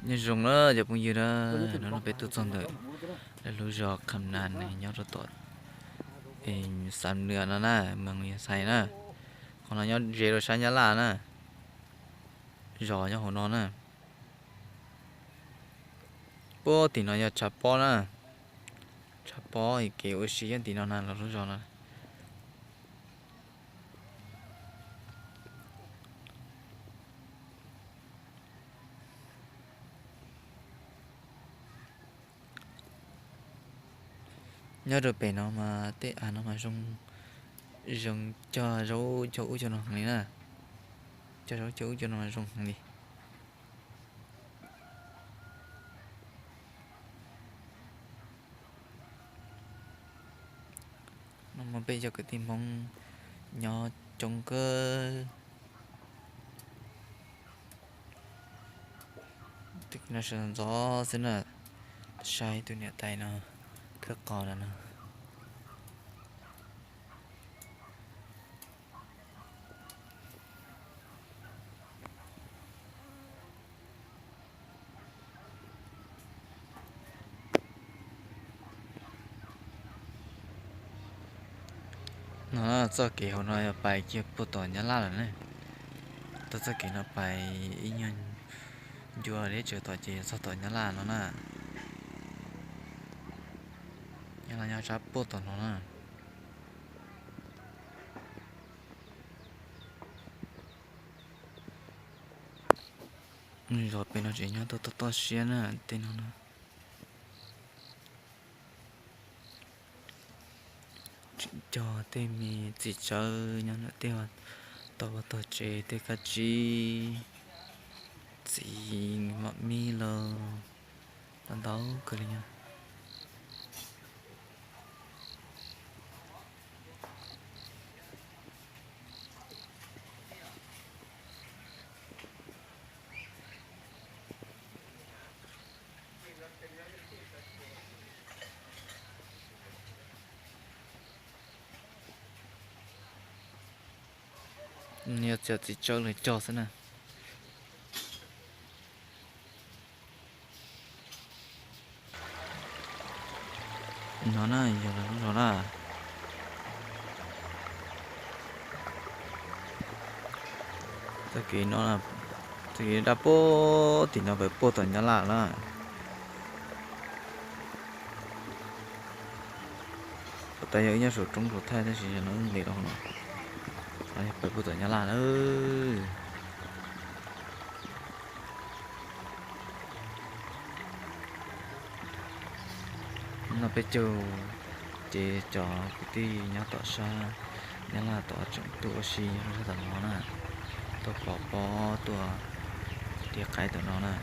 Nyob zoo na cov phooj ywg na, hnub no peb tuaj txog ntawm lawv lub zos Kham Nas nyob rau tom Xam Nwa no na, moos Yas Xais na. Qhov no nyob ze rau sab Nyab Laj na, zos nyob hauv no na. Puag tim no yog tshav pob na, tshav pob kev ua si nyob tim no na, lawv lub zos no. Nyob rau pem no mas tej av no mas zoo, zoo cog zaub cog ub cog no heev li na. Cog zaub cog ub cog no zoo heev li. No mas peb cov kwv tij Hmoob nyob coob kawg. No sawv ntxov xwb na, saib tus niam tais no khawb qos no no. No txoj kev hauv no yog pais kiag puag tom Nyab Laj lawm ne. Taug txoj kev no pais ib nyuag ncua deb tsawv tom ces txog tom Nyab Laj no na. Nyab Laj nyob sab puag tom no na. Zos pem no tseem nyob toj toj siab na, tej no na. Tseem cog tej me txiv tsawb nyob ntawm tej tog vaj tog tsev tej kab tsib, txiv mom mib los ntau kawg li nyob. Yog txiv tsawb los cog xwb na. No na yog lawv lub zos na. Txoj kev no, txoj kev daj puag tim no pem puag tom Nyab Laj na. Puag ta yog ib nyob saum roob saum thaij tab sis no nqis rau hauv no, pem puag tom Nyab Laj na. No peb caug ces cov kwv tij nyob tom sab Nyab Laj tod tseem tuaj ua si nyob sab tom no na, tuaj pov pob tuaj dhia qaib tom no na.